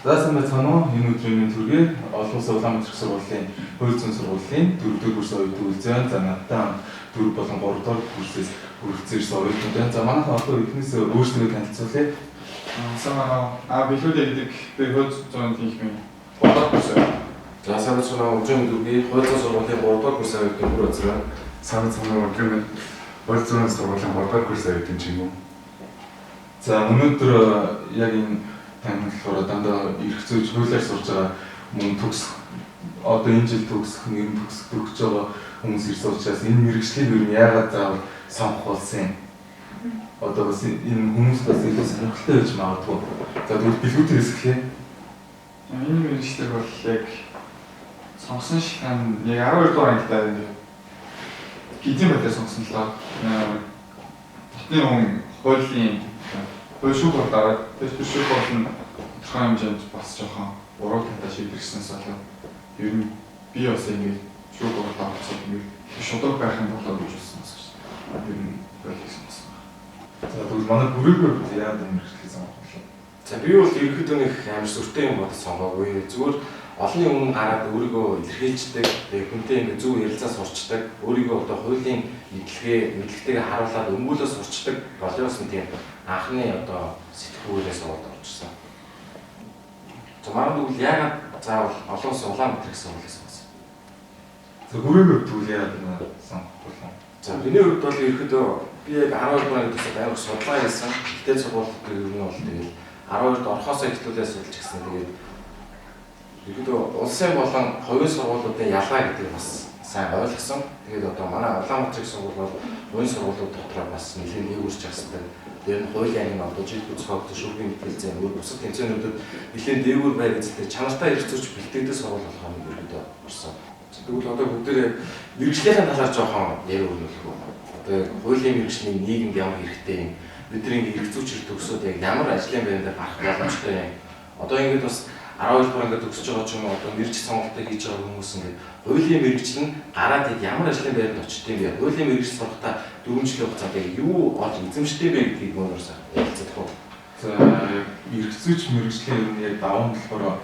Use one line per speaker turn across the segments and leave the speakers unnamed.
За сайн байцгаана уу? Энэ өдрийн мэнд хүргэе. Олон улсын Улаанбаатар их сургуулийн хууль зүйн сургуулийн 4-р курс оюутан Үлзэн. За надтай хамт 4 болон 3-р курсээс хүрэлцэн ирсэн оюутнууд байна. За манайхан одоо эхнээс өөрсдөө танилцуулъя.
Сайн байна уу? Билгүүдээ гэдэг би хууль зүйн тэнхимийн 3-р курс.
За сайн байцгаана уу? Өдрийн мэнд хүргэе. Хууль зүйн сургуулийн 3-р курс оюутан Бүр Азраа.
Сайн байцгаана уу? Өдрийн мэнд хууль зүйн сургуулийн 3-р курс оюутан Чингүн.
За өнөөдөр яг энэ тань болохоор дандаа эрх зүйч хуулиар сурж байгаа мөн төгс одоо энэ жил төгсөх нэр нь төгсөх төгсөж байгаа хүмүүс ирсэн учраас энэ мэргэжлийг ер нь яагаад заавал сонгох болсон юм? Одоо бас энэ хүмүүс бас илүү сонирхолтой байж магадгүй. За тэгвэл билгүүтээс эхлэе.
Энэ мэргэжлийг бол яг сонгосон шалтгаан яг 12 дугаар ангидаа ингээд хэдийн байдлаар сонгосон л доо. Дотны хүн хуулийн хууль шүүх хурал гараад тэр шүүх хурал нь тодорхой хэмжээнд бас жоохон ураг талаа шийдвэрснээс болоод ер нь би бас ингээд шүүх хуралд оролцоод ингээд шудраг байх юм болоо гэж бодсон бас. Ер нь хуулийг сонгосон байна.
За тэгвэл манай бүрээгүй хувьд яагаад энэ мэргэжлийг сонгох вэ?
За би бол ерөнхийдөө нэг амар сүртэй юм бодож сонгоогүй. Зүгээр олонний өмнө гараад өөрийгөө илэрхийлждэг, тэгээ хүнтэй ингээд зөв ярилцаа сурчдаг, өөрийгөө одоо хуулийн мэдлэгтэйгээ харуулад өмгөөлөө сурчдаг болоос нь тийм анхны одоо сэтгүүлээс сургуульд орчихсон. За манай тэгвэл яагаад заавал олон улсын Улаанбаатар их сургуулийг сонгосон?
За бүрээгүй хувьд тэгвэл яагаад энэ сонгох болов?
За миний хувьд бол ерөнхийдөө би яг 12 дугаар ангид төгсөөд амар судалгаа хийсэн. Ихтэй сургууль ер нь бол тэгэл 12-д орохоосоо эхлүүлээ судалж гисэн. Тэгээд ерөнхийдөө улсын болон хувийн сургуулиудын ялгаа гэдгийг бас сайн ойлгосон. Тэгээд одоо манай Улаанбаатар их сургууль бол хувийн сургуулиуд дотроо бас нэлээд дээгүүр чагсдаг. Тэр нь хуулийн ангийн одоо жил бүцгөөд шүүхийн мэтгэлцээ өөр бусад тэмцээнүүдэд нэлээд дээгүүр бай гэжтэй чанартай эрх зүйч бэлтгэдэг сургууль болохоор ерөнхийдөө орсон. Тэгвэл одоо бүгдээрээ мэргэжлийнхэн талаар жоохон яриа өрнүүлэх үү? Одоо яг хуулийн мэргэжлийн нийгэмд ямар хэрэгтэй юм? Бид нар ингээд эрх зүйчээр төгсөөд яг ямар ажлын байранд гарах боломжтой юм? Одоо ингээд бас 12 дугаар ингээд төгсөж байгаа ч юм уу одоо мэргэжил сонголтыг хийж байгаа хүмүүс ингээд хуулийн мэргэжил нь гараад яг ямар ажлын байранд очт юм бэ? Хуулийн мэргэжил сурахдаа 4 жилийн хугацаанд яг юу олж эзэмшдэг бэ гэдгийг өнөөдөр сайн ярилцах уу?
За яг эрх зүйч мэргэжлийн ер нь яг давуу нь болохоор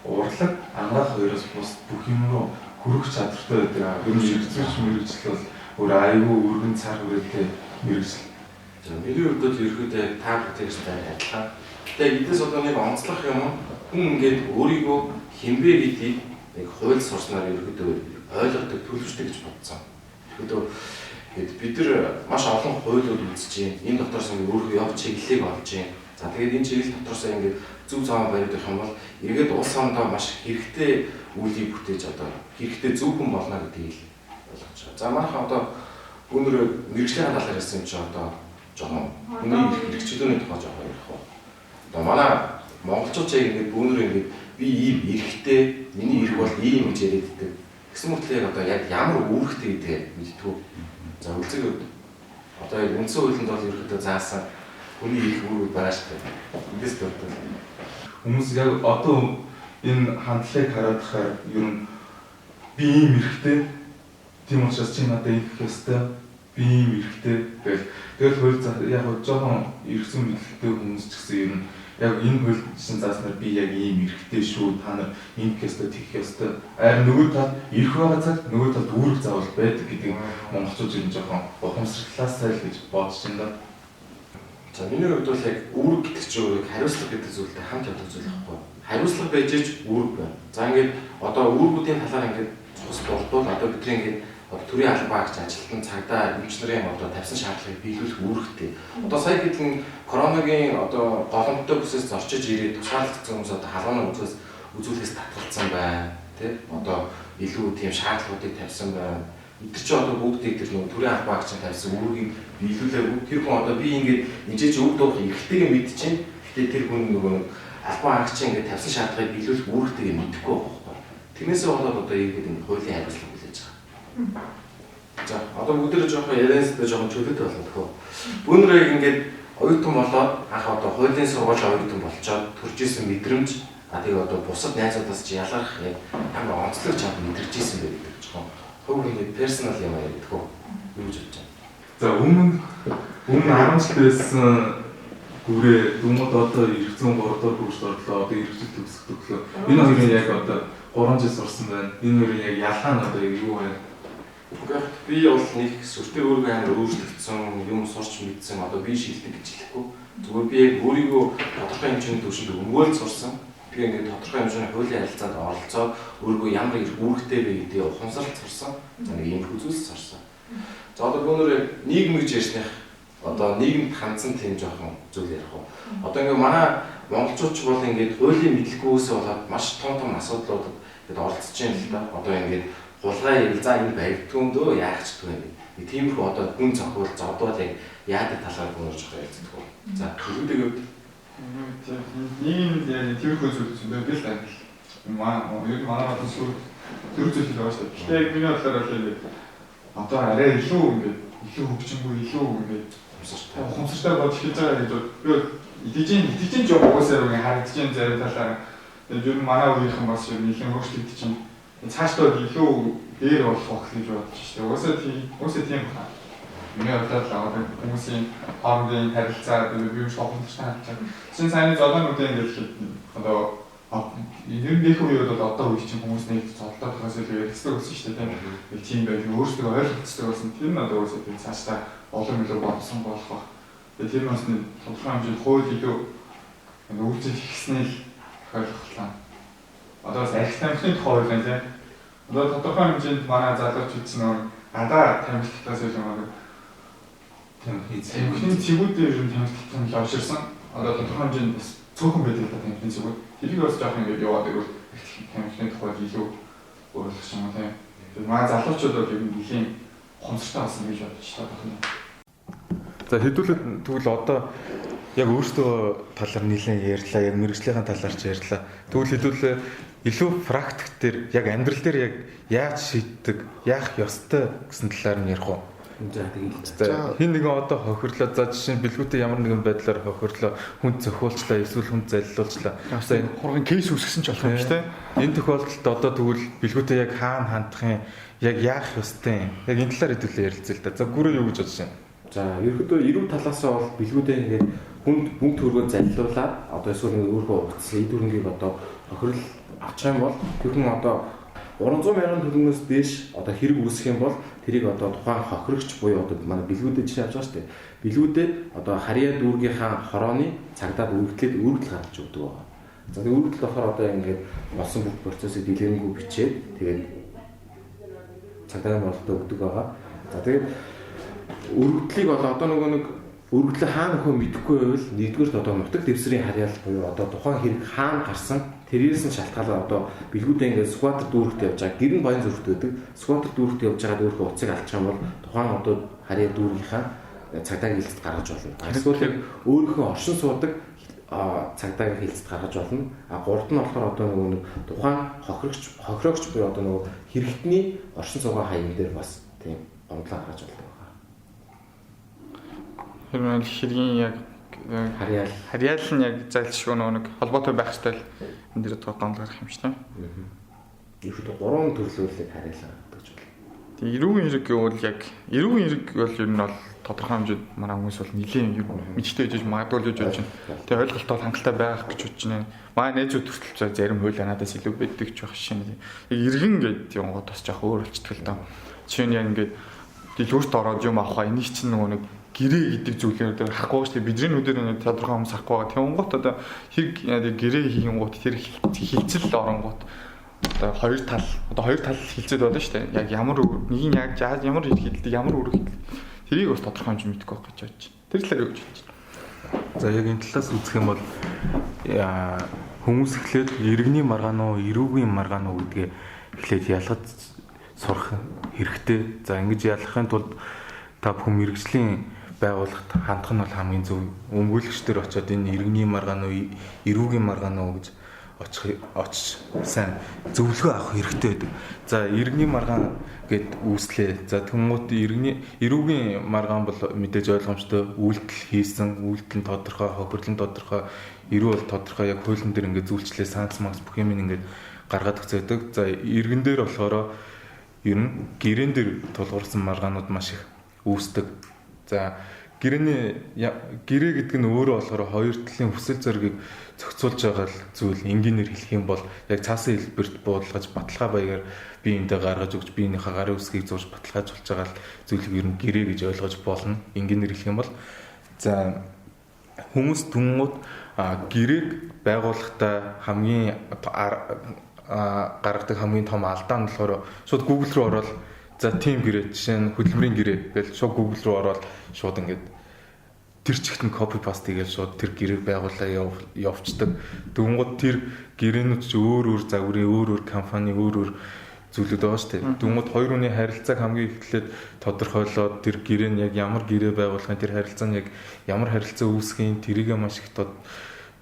урлаг, анагаах хоёроос бус бүх юм руу хүрэх чадвартай байдаг. Ер нь эрх зүйч мэргэжил бол өөр айгүй өргөн цар хүрээтэй мэргэжил.
За миний хувьд бол ерөөдөө яг та бүхэнтэй адилхан. Тэгээ эдээс одоо нэг онцлох юм хүн ингээд өөрийгөө хинбэ гэдгийг яг хууль сурснаар ерөөдөө ойлгодог, төлөвшдөг гэж бодсон. Ерөөдөө ингээд бид нар маш олон хуулиуд үзэж байна. Энэ дотроос ингээд өөрийнхөө явж чиглэлийг олж байна. За тэгээд энэ чиглэл дотроос ингээд зөв замаар бариад явах юм бол эргээд улс орондоо маш хэрэгтэй үйлийг бүтээж одоо хэрэгтэй зөв хүн болно гэдгийг ойлгож байгаа. За манайхан одоо өнөр мэргэжлийн талаар ярьсан юм чи одоо жоохон хүний эрх чөлөөний тухай жоохон ярих уу? Одоо манай монголчууд яг ингээд бүүнөр ингээд би ийм эрхтэй, миний эрх бол ийм гэж яриад байдаг. Тэгсэн мөртлөө яг одоо яг ямар үүрэгтэй гэдгээ мэдтгүү. За үлзэг хувьд одоо яг үндсэн хуулинд бол ерөнхийдөө заасан хүний эрх үүрэг байгаа шүү дээ. Эндээс дурдвал
хүмүүс яг одоо энэ хандлагыг хараад хахаар ер нь би ийм эрхтэй, тийм учраас чи надад ингэх ёстой, би ийм эрхтэй гэл тэгэл хууль яг жоохон эрх зүйн мэдлэгтэй хүмүүс ч гэсэн ер нь яг энэ хууль чинь зааснаар би яг ийм эрхтэй шүү, та нар ингэх ёстой, тэгэх ёстой. Харин нөгөө талд эрх байгаа цагт нөгөө талд үүрэг заавал байдаг гэдэг монголчууд ер нь жоохон ухамсарлаасай л гэж бодож байна да.
За миний хувьд бол яг үүрэг гэдэг чинь өөрийг хариуцлага гэдэг зүйлтэй хамт явдаг зүйл байхгүй. Хариуцлага байж ич үүрэг байна. За ингээд одоо үүргүүдийн талаар ингээд цус дурдвал одоо бидний ингээд одоо төрийн албаа агч ажилтан цагдаа эмч нарын одоо тавьсан шаардлагыг биелүүлэх үүрэгтэй. Одоо сая хэдэн коронагийн одоо голомттой бүсээс зорчиж ирээд тусгаарлагдсан хүмүүс одоо халуун үзүүлэхээс татгалцсан байна. Тэ? Одоо илүү тийм шаардлагуудыг тавьсан байна. Эдгээр чи одоо бүгдийг тэр нөгөө төрийн албаа агчийн тавьсан үүргийг биелүүлээгүй. Тэр хүн одоо би ингээд энэжээ чи үг дуух эрхтэйг мэдчихээн. Гэтэ тэр хүн нөгөө албаа агчийн ингээд тавьсан шаардлагыг биелүүлэх үүрэгтэйг мэдэхгүй байгаа байхгүй. Тэрнээсээ болоод одоо иргэд ингээд хуулийн хариуцлага хүлээж байгаа. За одоо бүгдээрээ жоохон ярианстай жоохон чөлөөтэй болно тхөө. Бүүнрээ ингээд оюутан болоод анх одоо хуулийн сургууль оюутан болчоод төрж исэн мэдрэмж а тэгээ одоо бусад найзуудаас чи ялгарх яг ямар онцлог чад мэдэрч исэн бэ гэдэг жоохон хувь хүний персонал юм аа гэдэг үү юу гэж бодож байна.
За өмнө 10 жил байсан Гүрээ дүнмод одоо эрх зүйн 3 дугаар курст орлоо. Одоо эрхжил төгсөх төглөө. Энэ хоёрын яг одоо 3 жил сурсан байна. Энэ хоёрын яг ялгаа нь одоо юу вэ?
Үгүй би бол нэг сүртэй өөрийгөө амар өөрчлөгдсөн, юм сурч мэдсэн, одоо би шилдэг гэж хэлэхгүй. Зүгээр би яг өөрийгөө тодорхой хэмжээний түвшинд өмгөөлж сурсан. Би ингээд тодорхой хэмжээний хуулийн харилцаанд оролцоод өөрийгөө ямар их үүрэгтэй вэ гэдгийг ухамсарлаж сурсан. За нэг ийм зүйлс сурсан. За одоо бөөнөр нийгэм гэж ярьсных одоо нийгэмд хандсан тийм жоохон зүйл ярих уу. Одоо ингээд манай монголчууд ч бол ингээд хуулийн мэдлэггүйгээсээ болоод маш том том асуудлуудад ингээд оролцож байна л да. Одоо ингээд хулгай за энэ баригдгүй юм дөө яах ч гэдэг юм. Нэг тиймэрхүү одоо хүн зохиол зодвол яг яадаг талаар бөөнөр жоохон ярилцдаг. За төлөвлөгөө хувьд
нийгэмд яг тиймэрхүү зүйл зөндөө бэл тань. Маа ер нь манай бодлон сүр төр зүйл байгаа шүү дээ. Гэхдээ яг миний бодлоор бол ингээд одоо арай илүү ингээд илүү хөгжингүй илүү ингээд ухамсартай болж эхэлж байгаа гэж би итгэж жоо угаасаа ингээд харагдаж байна зарим талаар. Тэгээд ер нь манай үеийнхэн бас ер нь нэлээд өөрчлөгдөж чинь цаашдаа илүү дээр болох байх гэж бодож шүү дээ. Угаасаа тийм байна. Миний бодлоор л одоо хүмүүсийн хоорондын харилцаа би юм шиг ухамсартай харилцаа. Чинь саяны золоонуудын ингээд хэлэхэд одоо ер нь дэх үеуд бол одоо үе чинь хүмүүс нэг золдоод байгаас илүү ярилцдаг болсон шүү дээ тийм. Яг тийм байж өөрсдөө ойлголцдог болсон. Тэр нь одоо угаасаа тийм цаашдаа олон илүү болсон болох байх. Тэгээ тэр нь бас нэг тодорхой хэмжээнд хууль илүү үйлчлэх хийснээр тохиолдлоо. Одоо бас архи тамхины тухай хууль байна тийм. Одоо тодорхой хэмжээнд манай залуучууд чинь нөгөө гадаа тамхитаас илүү нөгөө тамхины цэгүүдээр ер нь тамхитах нь лавширсан. Одоо тодорхой хэмжээнд бас цөөхөн байдаг л тамхины цэгүүд. Тэрийг бас жоох ингээд яваад ирвэл тамхины тухай илүү өөрчлөх юм тийм. Тэгээд манай залуучууд бол ер нь нэлийн ухамсартай болсон гэж бодож байна.
За хэдүүлээд тэгвэл одоо яг өөртөө талаар нэлээд ярьлаа, яг мэргэжлийнхаа талаар ч ярьлаа. Тэгвэл хэдүүлээ илүү практик дээр яг амьдрал дээр яг яаж шийддэг, яах ёстой гэсэн талаар нь ярих уу?
За тэгэл.
Хин нэгэн одоо хохирлоо. За жишээ нь бэлгүүтээ ямар нэгэн байдлаар хохирлоо, хүн зохиулчлаа, эсвэл хүн залилуулчлаа.
За энэ хурган кейс үүсгэсэн ч болох юм шүү дээ.
Энэ тохиолдолд одоо тэгвэл бэлгүүтээ яг хаана хандах юм, яг яах ёстой юм? Яг энэ талаар хэдүүлээ ярилцъя л да. За гүрээ юу гэж бодож байна?
За ерөөдөө эрүү талаасаа бол бэлгүүдээ ингээд хүнд мөнгө төгрөгөө залилуулаад одоо эсвэл ингээд өөрийнхөө утас эд хөрөнгийг одоо хохирол авчих юм бол тэр хүн одоо 300 мянган төгрөгнөөс дээш одоо хэрэг үүсэх юм бол тэрийг одоо тухайн хохирогч буюу одоо манай бэлгүүдээ жишээ авч байгаа шүү дээ. Бэлгүүдээ одоо харьяа дүүргийнхаа хорооны цагдаад үргэлжлээд өргөдөл гаргаж өгдөг байгаа. За тэр өргөдөл болохоор одоо ингээд болсон бүх процессыг дэлгэрэнгүй бичээд тэгээд цагдаагийн борлолтод өгдөг байгаа. За тэгээд өргөдлийг бол одоо нөгөө нэг өргөдлөө хаана нөхөө мэдэхгүй байвал нэгдүгээрт одоо нутаг дэвсгэрийн харьяал буюу одоо тухайн хэрэг хаана гарсан тэрээс нь шалтгаалаад одоо бэлгүүдээ ингээд скватер дүүрэгт явж байгаа гэр нь баян зүрхт байдаг скватер дүүрэгт явж байгаад өөрийнхөө утсыг алдчих юм бол тухайн одоо харьяа дүүргийнхаа цагдаагийн хилцэд гаргаж болно. Эсвэл яг өөрийнхөө оршин суудаг цагдаагийн хилцэд гаргаж болно. А гуравт нь болохоор одоо нөгөө нэг тухайн хохирогч буюу одоо нөгөө хэрэгтний оршин суугаа хаян дээр бас тийм гомдлоо гаргаж болдог.
Тэр нь хэргийн яг харьяал нь яг зайлшгүй нөгөө нэг холбоотой байх хэрэгтэй л энэ дэр гомдол гарах юм шиг тийм.
Ерөөдөө гурван төрлөөлийг харьяалаа гэдэг ч болно.
Тэгээ эрүүгийн хэрэг гэвэл яг эрүүгийн хэрэг бол ер нь бол тодорхой хэмжээд манай хүмүүс бол нэлийн мэдтэй гэж магадгүй л гэж бодож байна. Тэгээ ойлголт бол хангалттай байх гэж бодож байна. Манай найзууд хүртэл зарим хууль надаас илүү байдаг ч байх шин. Иргэн гэдэг юм гоо бас жоох өөр болчихдог л доо. Жишээ нь яг ингээд дэлгүүрт ороод юм авах энийг чинь нөгөө нэг гэрээ гэдэг зүйлээр дээр хахгүй шүү дээ. Бидний нүдээр нэг тодорхой хүмүүс хахгүй байгаа. Тэнгуут одоо хэрэг гэрээ хийнгуут тэр хилцэл оронгуут одоо хоёр тал хилцээд байна шүү дээ. Яг ямар нэг нь яг ямар хэрэг хилдэг, ямар үүрэг хилдэг. Тэрийг бас тодорхой хэмжээ мэдэхгүй байх гэж бодож байна. Тэр талаар юу гэж бодож байна?
За яг энэ талаас үзэх юм бол хүмүүс эхлээд иргэний маргаан уу, эрүүгийн маргаан уу гэдгээ эхлээд ялгаж сурах хэрэгтэй. За ингэж ялгахын тулд та бүхэн мэргэжлийн байгууллагт хандах нь бол хамгийн зөв. Өмгөөлөгчдөр очиод энэ иргэний маргаан уу, эрүүгийн маргаан уу гэж очиж сайн зөвлөгөө авах хэрэгтэй байдаг. За иргэний маргаан гэд үүслээ. За тэнгуут эрүүгийн маргаан бол мэдээж ойлгомжтой үйлдэл хийсэн, үйлдэл нь тодорхой, хохирлон тодорхой, эрүү бол тодорхой яг хуулийн дээр ингээд зүйлчлээ санц макс бүх юм ингээд гаргаад өгч байдаг. За иргэн дээр болохоор ер нь гэрээн дээр тулгуурсан маргаанууд маш их үүсдэг. За Гэрээний гэрээ гэдэг нь өөрөө болохоор хоёр талын хүсэл зоригийг зохицуулж байгаа зүйл энгийнээр хэлэх юм бол яг цаасан хэлбэрт буудалгаж баталгаа баягаар би эндээ гаргаж өгч биенийхээ гарын үсгийг зурж баталгаажуулж байгаа зүйлийг ер нь гэрээ гэж ойлгож болно. Энгийнээр хэлэх юм бол за хүмүүс түнгууд гэрээг байгуулахдаа хамгийн гаргадаг хамгийн том алдаа нь болохоор шууд Google руу ороод за тийм гэрээ жишээ нь хөдөлмөрийн гэрээ гэж шууд Google руу ороод шууд ингээд тэр чигт нь copy paste хийгээл шууд тэр гэрээг байгуулаа явцдаг. Дүнгууд тэр гэрээнүүд чи өөр өөр загварын өөр өөр компани өөр өөр зүйлүүд байгаа шүү дээ. Дүнгууд хоёр хүний харилцааг хамгийн эхлээд тодорхойлоод тэр гэрээ нь яг ямар гэрээ байгуулахын тэр харилцаа нь яг ямар харилцаа үүсгэхин тэрийгэ маш их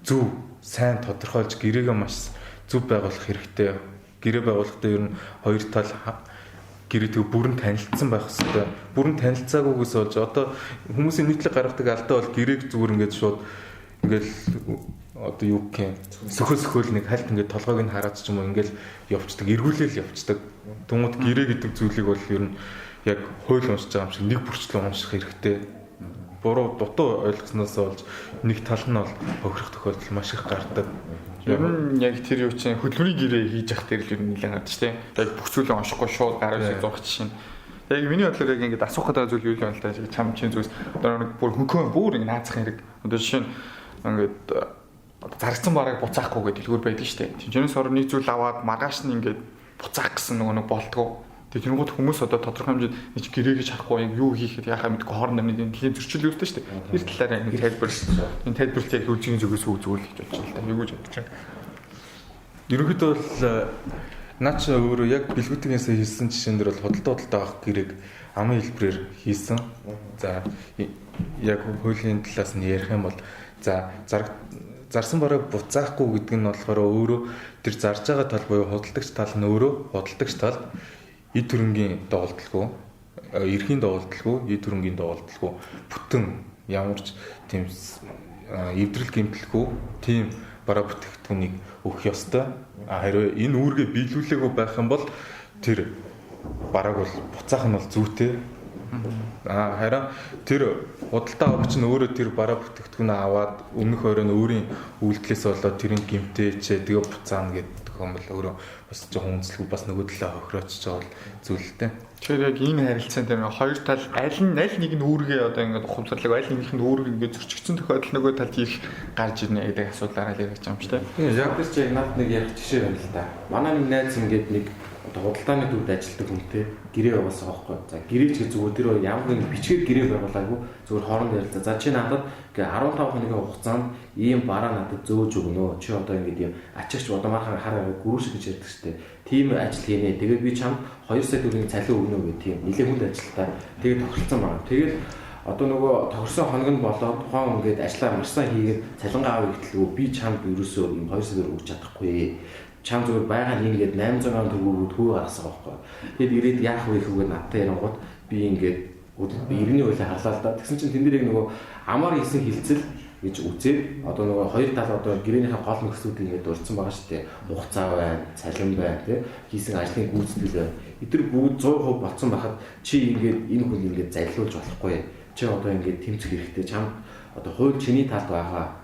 зөв сайн тодорхойлж гэрээгээ маш зөв байгуулах хэрэгтэй. Гэрээ байгуулахдаа ер нь хоёр тал гэрээтэйг бүрэн танилцсан байх хэрэгтэй. Бүрэн танилцаагүйгээс болж одоо хүмүүсийн нийтлэг гаргадаг алдаа бол гэрээг зүгээр ингээд шууд ингээд одоо юу гэх юм сөхөл сөхөл нэг хальт ингээд толгойг нь хараад ч юм уу ингээд явцдаг, эргүүлээл явцдаг. Түнгууд гэрээ гэдэг зүйлийг бол ер нь яг хууль уншиж байгаа юм шиг нэг бүрчлэн унших хэрэгтэй. Буруу дутуу ойлгосноос болж нэг тал нь бол хохирох тохиолдол маш их гардаг.
Ер нь яг тэр юу чинь хөдөлмөрийн гэрээ хийж явах тэр л ер нь нэлээд гардаг шүү дээ. Яг бүх зүйлээ уншихгүй шууд гарын үсгийг зурх жишээ нь. Яг миний бодлоор яг ингээд асуух гэдэг зүйл юу юм л та чам чинь зүйлс одоо нэг бүр хөнхөн бүр ингэ наацах хэрэг. Одоо жишээ нь ингээд одоо зарагдсан барааг буцаахгүй гэдэг дэлгүүр байдаг шүү дээ. Тинчэнээс орон нэг зүйл аваад маргааш нь ингээд буцаах гэсэн нөгөө нэг болтгоо. Тэгээ тэрнгууд хүмүүс одоо тодорхой хэмжээнд нэг гэрээ гэж харахгүй яг юу хийхэд яхаа мэдгүй хоорондоо нэг тийм зөрчил үүсдэг шүү дээ. Тэр талаар нэг тайлбар энэ тайлбарлалт яг үжигийн зүгээс үг зүгээр л гэж бодож байна л да. Юу гэж бодож байна?
Ерөнхийдөө бол наа чи өөрөө яг бэлгүүтгээс хийсэн жишээн дээр бол худалдаа авах гэрээг амын хэлбэрээр хийсэн. За яг хуулийн талаас нь ярих юм бол за зарсан бараг буцаахгүй гэдэг нь болохоор өөрөө тэр зарж байгаа тал буюу худалдагч тал нь өөрөө худалдагч талд эд хөрөнгийн доголдолгүй, эрхийн доголдолгүй, эд хөрөнгийн доголдолгүй бүтэн ямар ч тийм эвдрэл гэмтэлгүй тийм бараа бүтээгдэхүүнийг өгөх ёстой. Харин энэ үүргээ биелүүлээгүй байх юм бол тэр барааг бол буцаах нь бол зүйтэй. Харин тэр худалдаа авагч нь өөрөө тэр бараа бүтээгдэхүүнээ аваад өмнөх оройн өөрийн үйлдэлээс болоод тэрийг гэмтээч тэгээ буцаана гэдэг юм бол өөрөө бас жоохон үнэлэхгүй бас нөгөө талаа хохироочж байгаа бол зүйлтэй.
Тэгэхээр яг энэ харилцаан дээр хоёр тал аль нь аль нэг нь үүргээ одоо ингээд ухамсарлаг аль нэгнийх нь үүрэг ингээд зөрчигдсөн тохиолдолд нөгөө талд их гарч ирнэ гэдэг асуудлаараа л ярих юм шүү дээ.
Тийм яг тэр чинь надад нэг ярих жишээ байна л да. Манай нэг найз ингээд нэг одоо худалдааны төвд ажилладаг хүнтэй гэрээ байгуулсан байхгүй. За гэрээ ч зүгээр тэр ямар нэгэн бичгээр гэрээ байгуулаагүй зүгээр хооронд ярилцаа. За чи надад ингээ 15 хоногийн хугацаанд ийм бараа надад зөөж өгнө. Чи одоо ингээд ийм ачаагч одоо мархан хараа гүрүүш гэж ярьдаг штэ. Тийм ажил хийнэ. Тэгээд би чамд 2 сая төгрөгийн цалин өгнө гэх тийм нэлээд хүнд ажилтаа. Тэгээд тохиролцсон байгаа. Тэгээд одоо нөгөө тохирсон хоног нь болоод тухайн ингээд ажиллаа маш сайн хийгээд цалингаа авах гэтэл би чамд ерөөсөө ийм 2 сая төгрөг өгч чадахгүй. Чам зүгээр байгаа нь ингээд 800 төгрөгөөр түү гаргасан байхгүй. Тэгэд ирээд яах вэ гэхүүгээр надтай ярангууд би ингээд иргэний хуулийг харлаа л да. Тэгсэн чинь тэн дээр яг нөгөө амар хийсэн хилцэл гэж үзээд одоо нөгөө хоёр тал одоо гэрээнийхээ гол нөхцлүүдийг ингээд дурдсан байгаа шүү дээ. Хугацаа байна, цалин байна, тий хийсэн ажлын гүйцэтгэл байна. Эдгээр бүгд 100% болцсон байхад чи ингээд энэ хүн ингээд залилуулж болохгүй. Чи одоо ингээд тэмцэх хэрэгтэй. Чамд одоо хууль чиний талд байгаа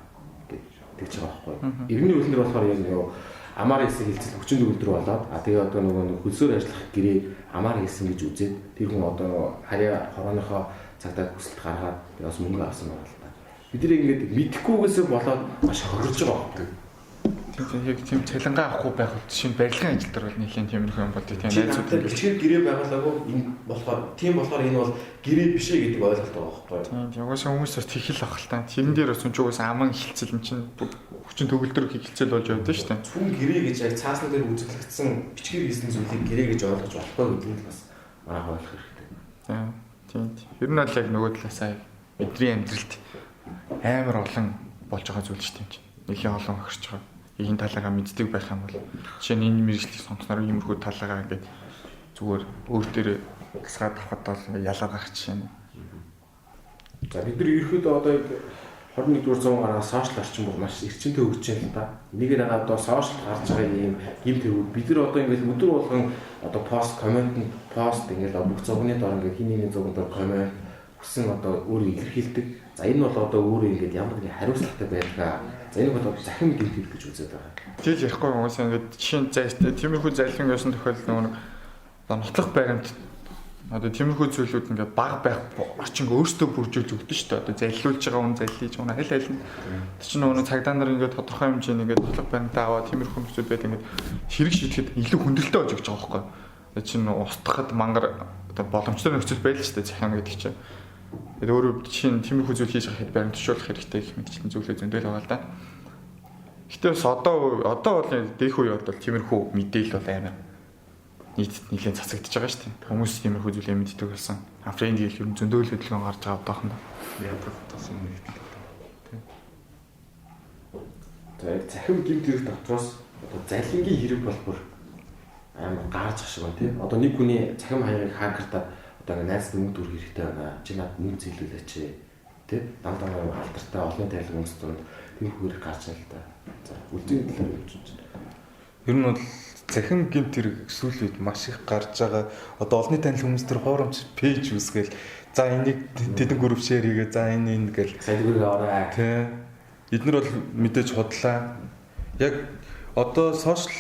гэж тэгж байгаа байхгүй. Иргэний хууль дээр болохоор яг нөгөө амаар хийсэн хилцэл хүчин төгөлдөр болоод а тэгээ одоо нөгөө нэг хөлсөөр ажиллах гэрээ амаар хийсэн гэж үзээд тэр хүн одоо нөгөө харьяа хорооныхоо цагтаа хүсэлт гаргаад бас мөнгө авсан байгаа л та. Бид нэр ингээд мэдэхгүйгээсээ болоод маш хохирж байгаа байхгүй.
Тийм яг тийм цалингаа авахгүй байх бол жишээ нь барилгын ажил дээр бол нэлийн тиймэрхүү юм болдог тийм
найзууд ингээд бичгээр гэрээ байгуулаагүй энэ болохоор тийм болохоор энэ бол гэрээ биш ээ гэдэг ойлголт байгаа байхгүй.
Тийм угаасаа хүмүүс бас тэхэл ах л та. Тэрэн дээр бас угаасаа аман хилцэл юм чинь хүчин төгөлдөр хилцэл болж явдаг шүү дээ.
Зөвхөн гэрээ гэж яг цаасны дээр үзэглэгдсэн бичгээр хийсэн зүйлийг гэрээ гэж ойлгож болохгүй гэдэг нь бас манайх ойлгох хэрэгтэй.
Тийм. Тэр нь бол яг нөгөө талаасаа бидний амьдралд амар олон болж байгаа зүйл шүү дээ юм чинь. Нэлийн олон хохирч байгаа. Энэ талаагаа мэддэг байх юм бол жишээ нь энэ мэргэжлийг сонгосноор иймэрхүү талаагаа ингээд зүгээр өөр дээрээ тасгаад авахд бол ялгаа гарах жишээ нь.
За бид нар ерөөхдөө одоо 21-р зуун гараа сошиал орчин бол маш эрчимтэй хөгжиж байна л да. Энийгээр одоо сошиал гарч байгаа ийм гэмт хэргүүд бид нар одоо ингээд өдөр болгон одоо пост коммент пост ингээд бүх зургийн дор ингээд хин нэгний зурган дор коммент хүсэн одоо өөрөө илэрхийлдэг. За энэ бол одоо өөрөө ингээд ямар нэгэн хариуцлагатай байдгаа. За энэ бол захим гэмт хэрэг гэж үзээд байгаа.
Тэгэл ярихгүй юм уусаа ингээд жишээ нь зайтай тиймэрхүү залхин гэсэн тохиолдолд нөгөө нэг одоо нотлох баримт одоо тиймэрхүү зүйлүүд ингээд баг байх орчин өөртөө бүржүүлж өгдөн шүү дээ. Одоо залилуулж байгаа хүн залилж байгаа аль аль нь тэр чинь нөгөө цагдаа нар ингээд тодорхой хэмжээний ингээд нотлох баримтаа аваад тиймэрхүү нөхцөл байдал ингээд хэрэг шийдэхэд илүү хүндрэлтэй болж өгч байгаа байхгүй. Тэр чинь устгахад мангар одоо боломжтой нөхцөл байдал шүү дээ захим гэдэг чинь. Тэгээд өөрөө жишээ нь тиймэрхүү зүйл хийж байхад баримтжуулах хэрэгтэй гэх мэтчлэн зүйлээ зөндөл байгаа л да. Гэтэ бас одоо бол дэх үе бол тиймэрхүү мэдээлэл бол амар нийтэд нэлээд цацагдж байгаа шүү дээ. Хүмүүс тиймэрхүү зүйлээ мэддэг болсон. Фрэнд гэл ер нь зөндөл хөдөлгөөн гарч байгаа одоохондоо.
Ядах тусам нэгтлээ.
За яг захим гэмт хэрэг дотроос одоо залингийн хэрэг бол бүр амар гарч ах шиг байна тий. Одоо нэг хүний захим хаягийг хакертаа одоо ингээ найз мөнгө дүр хэрэгтэй байна. Чи надад мөнгө зээлүүлээч тий. Дандаа нэг алдартай олонний танил хүмүүс дунд тиймэрхүү хэрэг гарч байна л да. За үлдээний талаар юу гэж бодож байна?
Ер нь бол захим гэмт хэрэг сүүлийн үед маш их гарч байгаа. Одоо олонний танил хүмүүс төр хуурамч пэйж үүсгээл за энийг тэдэн групп шеэр хийгээ за энэ энэ гэл
Сая төгрөг аваарай.
Тий. Эднэр бол мэдээж худлаа. Яг одоо сошиал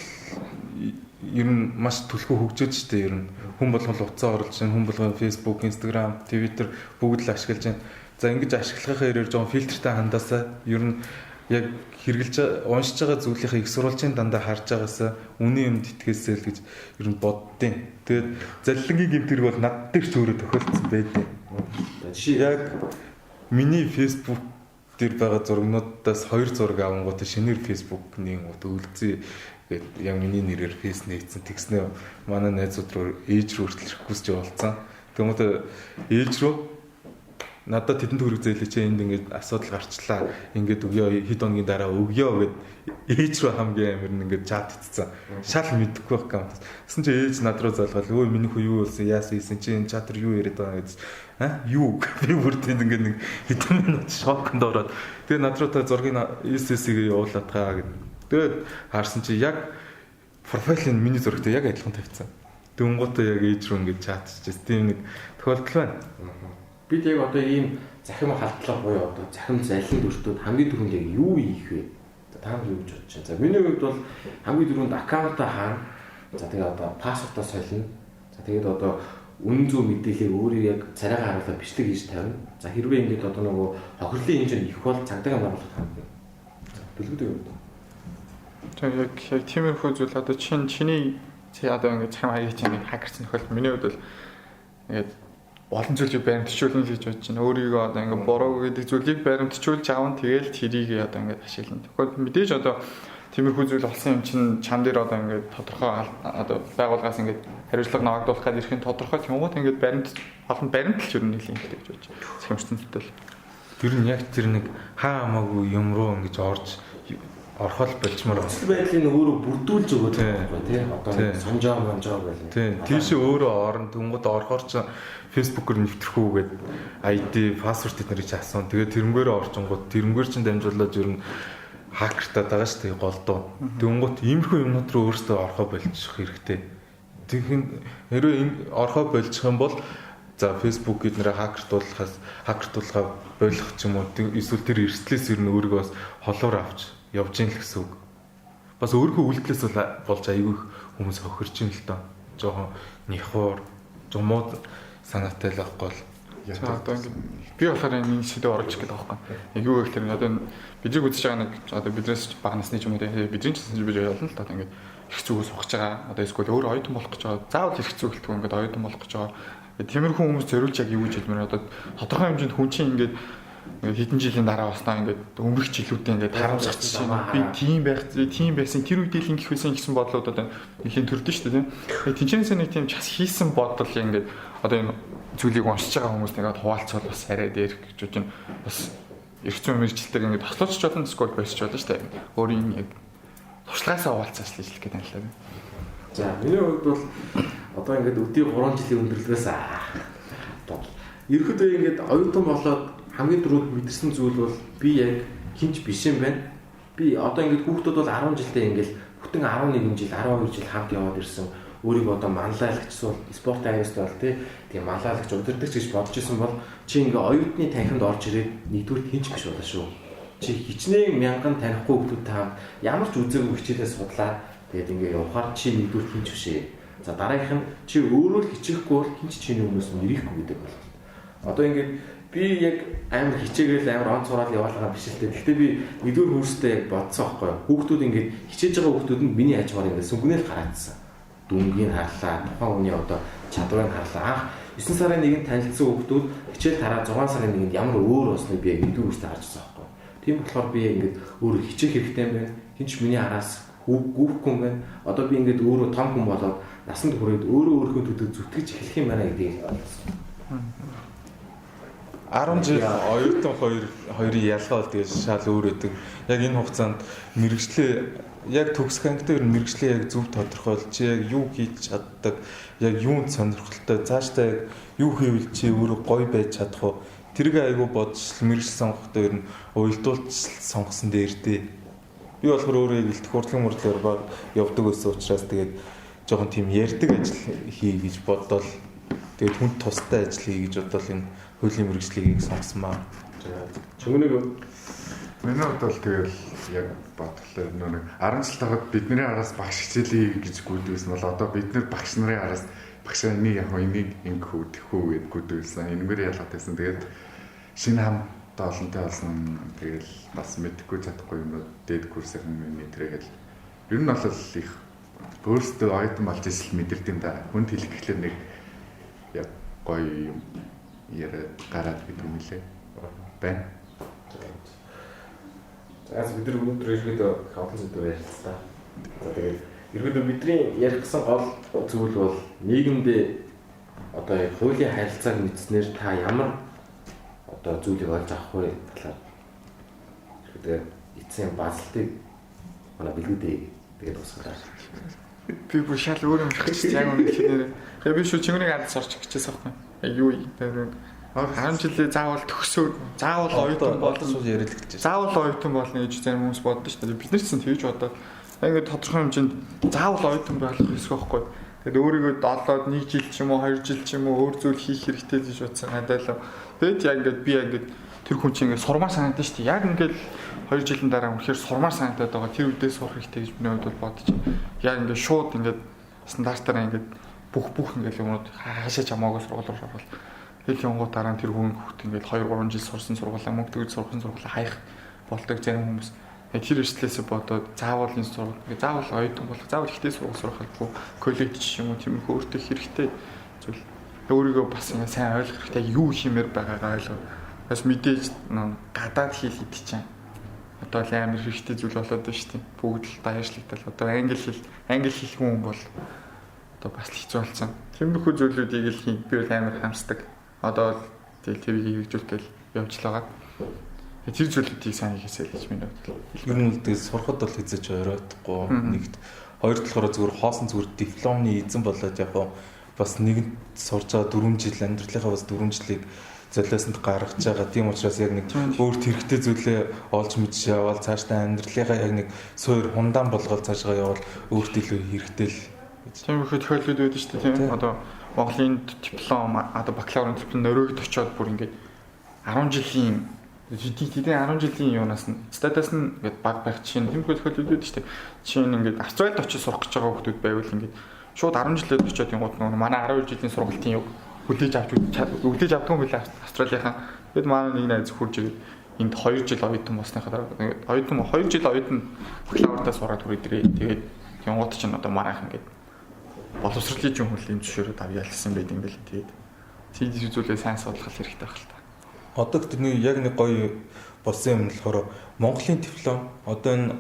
ер нь маш түлхүү хөгжөөд штэ ер нь. Хүн болгон л утсаа оруулж байна. Хүн болгон Facebook, Instagram, Twitter бүгд л ашиглаж байна. За ингэж ашиглахынхаа хэрээр жоохон фильтртэй хандаасаа ер нь яг хэрэгжилж уншиж байгаа зүйлийнхээ их сурвалжийн дандаа харж байгаасаа үнэн юмд итгээсэй л гэж ер нь боддیں۔ Тэгээд заллингийн гэмт хэрэг бол над дээр ч өөрөө тохиолдсон байдیں۔
За жишээ
Яг миний Facebook дээр байгаа зургнуудаас 2 зураг авангууд шинээр Facebook нэнгууд үлзий гээд яг миний нэрээр фейс нээсэн. Тэгснээ манай найзууд руу ээж рүү хүртэл request явуулсан. Тэгмүүд ээж рүү надад тэдэн төгрөг зээлээч энд ингээд асуудал гарчлаа. Ингээд өгөө хэд хоногийн дараа өгөө гэд ээж рүү хамгийн амар нь ингээд чат ицсэн. Шал мэдэхгүй байх юм. Тэгсэн чи ээж над руу залгаад өө миний хүү юу болсон яасан ийсэн чи энэ чат руу юу яриад байгаа гэж аа юу би бүр тэнд ингээд нэг хэдэн минут шоконд ороод тэгээ над руу та зургийг SS-ийг явуулаад таа гэд. Тэгээд харсан чи яг профайлын миний зурагтай яг адилхан тавьсан. Дүнгуутаа яг ээж рүү ингээд чатчихсэн. Тийм нэг тохиолдол байна.
Бид яг одоо ийм захим халдлага буюу одоо захим залин дүртүүд хамгийн түрүүнд яг юу хийх вэ? За та нар юу гэж бодож байна? За миний хувьд бол хамгийн түрүүнд аккаунтаа хаана. За тэгээ одоо пассвортоо солино. За тэгээд одоо үнэн зөв мэдээллийг өөрөө яг царайгаа харуулаад бичлэг хийж тавина. За хэрвээ ингээд одоо нөгөө хохирлын хэмжээ их бол цагдаагийн байгууллагад хандна. За төлөвлөдөг юм.
За яг тиймэрхүү зүйл одоо чиний одоо ингээд захим хаяг чинь ингээд хакерсан тохиолдол миний хувьд бол ингээд олон зүйлийг баримтжуулна л гэж бодож байна. Өөрийгөө одоо ингээд буруу гэдэг зүйлийг баримтжуулж аавн тэгэл тэрийг одоо ингээд ашиглана. Тэгэхгүй мэдээж одоо тиймэрхүү зүйл болсон юм чинь чам дээр одоо ингээд тодорхой одоо байгууллагаас ингээд хариуцлага навагдуулах гэдэг эрхийн тодорхой тэнгуут ингээд баримт олон баримталж ер нь нэлийн хэрэгтэй гэж бодож байна. Захим ертөнцид бол
Тэр нь яг тэр нэг хаа хамаагүй юм руу ингэж орж орхол болчмоор байна.
Нөхцөл байдлыг өөрөө бүрдүүлж өгөөд байгаа байхгүй тий. Одоо сонжоо монжоо гэл.
Тий. Тийшээ өөрөө орно. Тэнгууд орохоор чи Facebook-оор нэвтрэх үү гэд ID, пассворд эднэрийг чи асуун. Тэгээд тэрнгээрээ орчингууд тэрнгээр чин дамжуулаад ер нь хакертаад байгаа шүү дээ голдуу. Тэнгууд иймэрхүү юмнууд руу өөрсдөө орхоо болчих хэрэгтэй. Тэгхэн хэрвээ энэ орхоо болчих юм бол за Facebook эднэрээ хакертуулахаас хакертуулгаа болох ч юм уу эсвэл тэр эрсдлээс ер нь өөрийгөө бас холоор авч явж ийн л гэсэн үг. Бас өөрийнхөө үйлдэлээс болж айгүй их хүмүүс хохирч ийн л доо. Жохон нихуур, жумууд санаатай л байхгүй бол
За одоо ингээд би болохоор энэ сэдв оруулах гэдэг байгаа байхгүй. Яг юу гэхээр одоо бидний үзэж байгаа нэг одоо биднээс бага насны ч юм уу те бидний ч гэсэн би болно л та ингээд эрх зүгөө сухаж байгаа. Одоо эсвэл өөр оюутан болох гэж байгаа. Заавал эрх зүг гэлтгүй ингээд оюутан болох гэж байгаа. Тиймэрхүү хүмүүс зориулж яг юу гэж хэлмээр одоо тодорхой хэмжээнд хүн чинь ингээд хэдэн жилийн дараа баснаа ингээд өмнөх жилүүдээ ингээд харамсах жишээ нь би тийм байх тийм байсан тэр үедээ л ингэх байсан гэсэн бодлууд одоо нэлийн төрдөн шүү дээ тийм. Тинчэнээс нэг тийм час хийсэн бодол ингээд одоо энэ зүйлийг уншиж байгаа хүмүүс нэгээд хуваалцвал бас арай дээр гэж бодож байна. Бас эрх зүйн мэргэжилтээр ингээд тослооч болно эсвэл больсч болно шүү дээ. Өөрийн яг туршлагаасаа хуваалцаас л хэлэх гэдэг юм л да.
За миний хувьд бол одоо ингээд өдий 3 жилийн өндөрлөгөөс одоо ерөөдөө ингээд оюутан болоод хамгийн түрүүнд мэдэрсэн зүйл бол би яг хинч биш юм байна. Би одоо ингээд хүүхдүүд бол 10 жилдээ ингээд бүтэн 11 жил 12 жил хамт яваад ирсэн. Өөрийгөө одоо манлайлагч сул спорт аюултай бол тий тийм манлайлагч удирдагч гэж бодож исэн бол чи ингээ оюутны танхимд орж ирээд нэгдүгээр хинч биш болно шүү. Чи хичнээн мянган танихгүй хүмүүс та ямар ч үзээгүй хичээлээ судлаа. Тэгээд ингээ явахаар чи нэгдүгээр хинч биш ээ. За дараагийнх нь чи өөрөө л хичээхгүй бол хинч чиний өмнөөс нэрэхгүй гэдэг бол. Одоо ингээд би яг амар хичээгээл амар он цураал яваалгаа биш л дээ. Гэхдээ би нэгдүгээр хөрстэй яг бодсон байхгүй юу. Хүүхдүүд ингээд хичээж байгаа хүүхдүүд нь миний хажуугаар ингээд сүнгнэл гараадсан. Дүнгийг харлаа, тухайн хүний одоо чадварыг харлаа. Анх 9 сарын 1-нд танилцсан хүүхдүүд хичээл тараа 6 сарын 1-нд ямар өөр болсныг би яг нэгдүгээр хөрстэй харж байсан байхгүй юу. Тийм болохоор би ингээд өөрөө хичээх хэрэгтэй юм байна. Хинч миний араас гүйхгүй юм байна. Одоо би ингээд өөрөө том хүн болоод насанд хүрээд өөрөө өөрийнхөө төлөө зүтгэж эхлэх юм байна гэдгийг ойлгосон.
10 жил оюутан хоёрын ялгаа бол тэгээд шал өөр өгдөг. Яг энэ хугацаанд мэрэгчлээ яг төгсөх ангид ер нь мэрэгчлээ яг зөв тодорхойлж чи яг юу хийж чаддаг, яг юунд сонирхолтой, цаашдаа яг юу хийвэл чи өөрөө гоё байж чадах вэ? Тэрийг айгу бодож мэрэгжил сонгохдоо ер нь уялдуулж сонгосон дээр дээ. Би болохоор өөрөө яг илтгэх хурлын мөрдлөөр баг явдаг байсан учраас тэгээд жоохон тийм ярьдаг ажил хий гэж боддол тэгээд хүнд тустай ажил хий гэж бодвол энэ хуулийн мэргэжлийг сонгосон маа.
Чөнгөнийг
миний хувьд бол тэгэл яг бодлоо нэг 10 жил тахад бидний араас багш хичээлээ гэж гүйдвэсэн бол одоо бид нэр багш нарын араас багшаа энийг яг энийг ингэх үү тэхүү гэд гүйдвэсэн. Энэгээр ялгаатай байсан. Тэгээд шинэ хамт олонтой болсон. Тэгэл бас мэдэхгүй чадахгүй юмнууд дээд курсын мэдрээгээл ер нь бол их өөрсдөө оюутан болж исэл мэдэрд юм да. Хүнд хэлэх гэхлээр нэг яг гоё юм яриад гараад гэдэг юм лээ. Байна.
За бид нар өнөөдөр ерөөдөө олон зүйлээр ярилцлаа. За тэгээд ерөөдөө бидний ярих гэсэн гол зүйл бол нийгэмдээ одоо яг хуулийн харилцааг мэдснээр та ямар одоо зүйлийг олж авах вэ талаар ерөөдөө эцсийн базлтыг манай бэлгүүдээ тэгээд дуусгах.
Би бүр шал өөр юм ярих гэж яг үнэ тэгэхээр би шүү чимэнийг ардс орчих гэжээс аахгүй. Яг юу юм бэ? 10 жилээ заавал төгсөөд заавал оюутан
болно шууд яриад л гэж.
Заавал оюутан болно гэж зарим хүмүүс боддог шүү дээ. Бид нар ч гэсэн тэгж бодоод ингээд тодорхой хэмжээнд заавал оюутан байх ёсгүй байхгүй. Тэгэд өөрийгөө долоод 1 жил ч юм уу 2 жил ч юм уу өөр зүйл хийх хэрэгтэй гэж бодсон хандаалаа. Тэгэд яг ингээд би яг ингээд тэр хүн чинь ингээд сурмаар санагдсан шүү дээ. Яг ингээд 2 жилийн дараа үнэхээр сурмаар санагдаад байгаа. Тэр үедээ сурах хэрэгтэй гэж миний хувьд бол бодож. Яг ингээд шууд ингээд стандартаараа ингээд бүх ингээд юмнууд хаашаа чамаагүй сургууль руу орвол хэл явангуу дараа нь тэр хүн хүүхд ингээд 2 3 жил сурсан сургуулаа мөнгө төгөж сурсан сургуулаа хаях болдог зарим хүмүүс. Тэр эрсдлээсээ бодоод заавал энэ сургууль ингээд заавал оюутан болох, заавал ихтэй сургууль сурах албагүй коллеж ч юм уу тиймэрхүү өөртөө хэрэгтэй зүйл. Өөрийгөө бас ингээд сайн ойлгох хэрэгтэй, юу хиймээр байгаагаа ойлгох. Бас мэдээж гадаад хэл гэдэг чинь одоо л амар хэрэгтэй зүйл болоод байна шүү дээ. Бүгд л даяаршлагтал одоо англи хэл хүн бол одоо бас л хэцүү болсон. Тиймэрхүү зүйлүүдийг л би бол амар хамсдаг. Одоо л тэгэл тэрийг хэрэгжүүлгээл явж л байгаа. Тэр зүйлүүдийг сайн хийгээсэй гэж миний хувьд.
Ер нь л тэгэл сурахад бол хэзээ ч оройтхгүй нэгт. Хоёр талаараа зүгээр хоосон зүгээр дипломны эзэн болоод яг бас нэгэнт сурж байгаа 4 жил амьдралынхаа бас 4 жилийг золиосонд гаргаж байгаа. Тийм учраас яг нэг өөрт хэрэгтэй зүйлээ олж мэдж яваал цаашдаа амьдралынхаа яг нэг суур хундаан болгоод цаашгаа явбал өөрт илүү хэрэгтэй л
гэж. Тиймэрхүү тохиолдлууд байдаг шүү дээ, тийм. Одоо Монголын диплом, одоо бакалаврын диплом нөрөөгд очиод бүр ингээд 10 жилийн тэдний 10 жилийн юунаас нь статус нь ингээд баг байх чинь тиймэрхүү тохиолдлууд байдаг шүү дээ. Жишээ нь ингээд Австралид очиж сурах гэж байгаа хүмүүс байвал ингээд шууд 10 жилээд очиод ингууд нөгөө манай 12 жилийн сургалтын юг хүлээж авч хүлээж авдгүй юм билээ Австралийнхаа. Тэгэд манай нэг найз хурж ирээд энд 2 жил оюутан болсныхаа дараа ингээд оюутан 2 жил оюутан бакалавртаа сураад хүрээд ирээ. Тэгээд янгууд чинь одоо манайх ингээд боловсролын жин хүлийн зөвшөөрөд авъя гэсэн байт юм билээ. Тэгээд тийм зүйлээ сайн судлах хэрэгтэй байх л та.
Одоо тэрний яг нэг гоё болсон юм болохоор Монголын диплом одоо энэ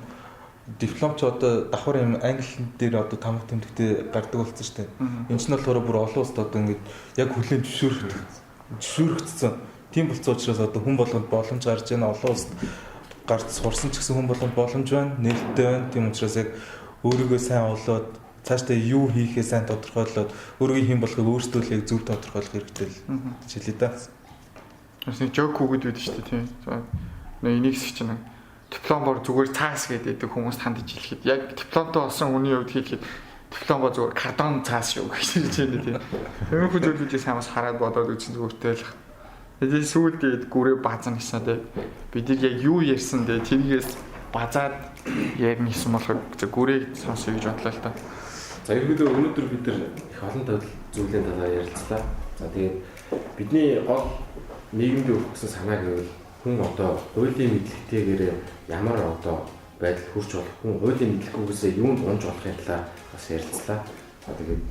диплом ч одоо давхар юм англи дээр одоо тамга тэмдэгтээ гардаг болсон шүү дээ. Энэ ч нь болохоор бүр олон улсад одоо ингээд яг хүлээн зөвшөөрөгдсөн. Тийм болсон учраас одоо хүн болгонд боломж гарч байна. Олон улсад гарч сурсан ч гэсэн хүн болгонд боломж байна, нээлттэй байна. Тийм учраас яг өөрийгөө сайн олоод цаашдаа юу хийхээ сайн тодорхойлоод өөрийгөө хэн болохыг өөрсдөө л яг зөв тодорхойлох хэрэгтэй л гэж хэлээ да.
Бас нэг жок хүүхэд байдаг шүү дээ, тийм. Энийг чинь дипломоор зүгээр цаас гэдэг хүмүүс хандаж хэлэхэд яг дипломтой болсон хүний хувьд хэлэхэд Тефлон ба зүгээр картон цаас шүү гэж хэлж байна тийм. Тиймэрхүү зүйлүүдийг сайн бас хараад бодоод үзсэн зүгтээ л. Тэгээд сүүлд тэгээд гүрээ баазна гэсэн тийм. Бид нар яг юу ярьсан дээ тэргээс базаад ярина гэсэн болохоор гүрээг сонсъё гэж бодлоо л та.
За ерөнхийдөө өнөөдөр бид нар их олон зүйлийн талаар ярилцлаа. За тэгээд бидний гол нийгэмд өгөх гэсэн санаа гэвэл хүн одоо хуулийн мэдлэгтэйгээр ямар одоо байдал хүрч болох, хүн хуулийн мэдлэггүйгээсээ юунд унж болохын талаар бас ярилцлаа. За тэгээд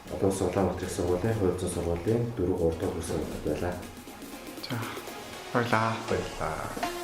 Одоо Улаанбаатар их сургуулийн хууль зүйн сургуулийн 4 3 дахь курсын байлаа.
За баярлалаа.
Баярлалаа.